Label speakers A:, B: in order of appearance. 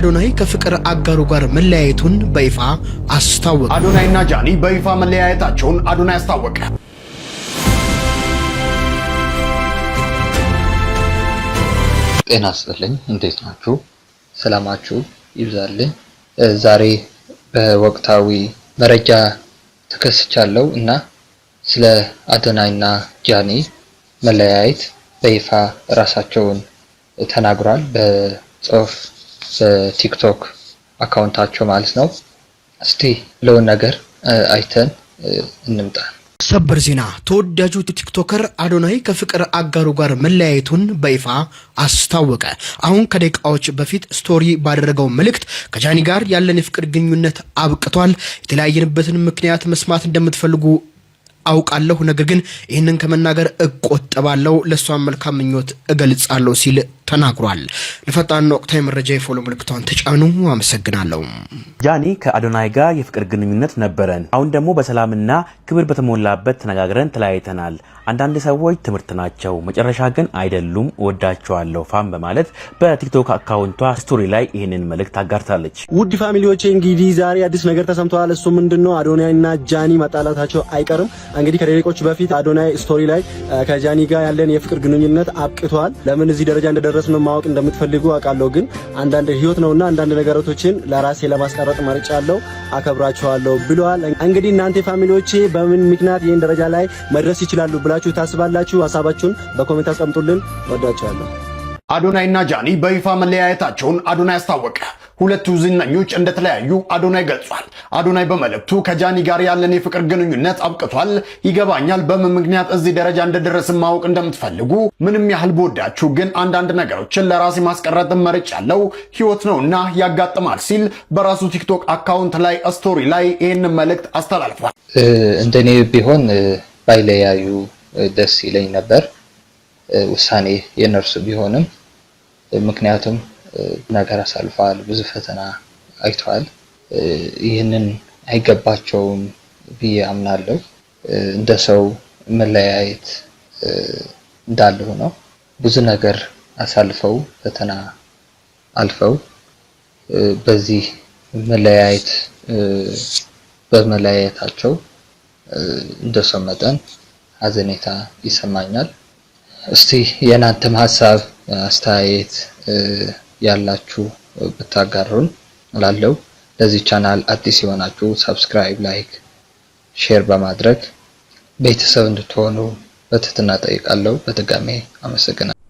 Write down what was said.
A: አዶናይ ከፍቅር አጋሩ ጋር መለያየቱን በይፋ አስታወቀ።
B: አዶናይና ጃኒ በይፋ መለያየታቸውን አዶናይ አስታወቀ።
C: ጤና ይስጥልኝ። እንዴት ናችሁ? ሰላማችሁ ይብዛልኝ። ዛሬ በወቅታዊ መረጃ ተከስቻለሁ እና ስለ አዶናይና ጃኒ መለያየት በይፋ ራሳቸውን ተናግሯል። በጽሁፍ በቲክቶክ account ኣቸው ማለት ነው። እስቲ ለውን ነገር አይተን እንምጣ።
A: ሰበር ዜና! ተወዳጁ ቲክቶከር አዶናይ ከፍቅር አጋሩ ጋር መለያየቱን በይፋ አስታወቀ። አሁን ከደቂቃዎች በፊት story ባደረገው መልእክት ከጃኒ ጋር ያለን የፍቅር ግንኙነት አብቅቷል። የተለያየንበትን ምክንያት መስማት እንደምትፈልጉ አውቃለሁ፣ ነገር ግን ይህንን ከመናገር እቆጠባለሁ፣ ለእሷን መልካም ምኞት እገልጻለሁ ሲል ተናግሯል። ለፈጣንና ወቅታዊ መረጃ የ follow ምልክቷን ተጫኑ። አመሰግናለሁ።
D: ጃኒ ከአዶናይ ጋር የፍቅር ግንኙነት ነበረን። አሁን ደግሞ በሰላምና ክብር በተሞላበት ተነጋግረን ተለያይተናል። አንዳንድ ሰዎች ትምህርት ናቸው፣ መጨረሻ ግን አይደሉም። እወዳቸዋለሁ fam በማለት በቲክቶክ account ቷ story ላይ ይህንን መልእክት አጋርታለች።
E: ውድ family ዎቼ፣ እንግዲህ ዛሬ አዲስ ነገር ተሰምተዋል። እሱ ምንድነው? አዶናይ እና ጃኒ መጣላታቸው አይቀርም። እንግዲህ ከደቂቆች በፊት አዶናይ story ላይ ከጃኒ ጋር ያለን የፍቅር ግንኙነት አብቅቷል፣ ለምን እዚህ ደረጃ እንደደረስን ማወቅ እንደምትፈልጉ አውቃለሁ፣ ግን አንዳንድ ህይወት ነውና አንዳንድ ነገራቶችን ለራሴ ለማስቀረጥ መርጫለሁ፣ አከብራቸዋለሁ ብለዋል። እንግዲህ እናንተ family ዎቼ በምን ምክንያት ይህን ደረጃ ላይ መድረስ ይችላሉ ብላችሁ ታስባላችሁ? ሀሳባችሁን በ comment አስቀምጡልን። ወዳችኋለሁ።
B: አዶናይና ጃኒ በይፋ መለያየታቸውን አዶናይ አስታወቀ። ሁለቱ ዝነኞች እንደተለያዩ አዶናይ ገልጿል። አዶናይ በመልእክቱ ከጃኒ ጋር ያለን የፍቅር ግንኙነት አብቅቷል፣ ይገባኛል በምን ምክንያት እዚህ ደረጃ እንደደረስን ማወቅ እንደምትፈልጉ፣ ምንም ያህል ብወዳችሁ ግን አንዳንድ ነገሮችን ለራሴ ማስቀረት መርጫለሁ፣ ህይወት ነውና ያጋጥማል ሲል በራሱ ቲክቶክ account ላይ story ላይ ይህንን መልእክት አስተላልፏል።
C: እንደኔ ቢሆን ባይለያዩ ደስ ይለኝ ነበር። ውሳኔ የነርሱ ቢሆንም፣ ምክንያቱም ነገር አሳልፈዋል፣ ብዙ ፈተና አይተዋል። ይህንን አይገባቸውም ብዬ አምናለሁ። እንደ ሰው መለያየት እንዳለ ሆነው ብዙ ነገር አሳልፈው፣ ፈተና አልፈው በዚህ መለያየት በመለያየታቸው እንደ ሰው መጠን ሀዘኔታ ይሰማኛል። እስቲ የእናንተም ሀሳብ አስተያየት ያላችሁ ብታጋሩን እላለሁ። ለዚህ ቻናል አዲስ የሆናችሁ subscribe፣ like፣ share በማድረግ ቤተሰብ እንድትሆኑ በትህትና ጠይቃለሁ። በድጋሜ አመሰግናለሁ።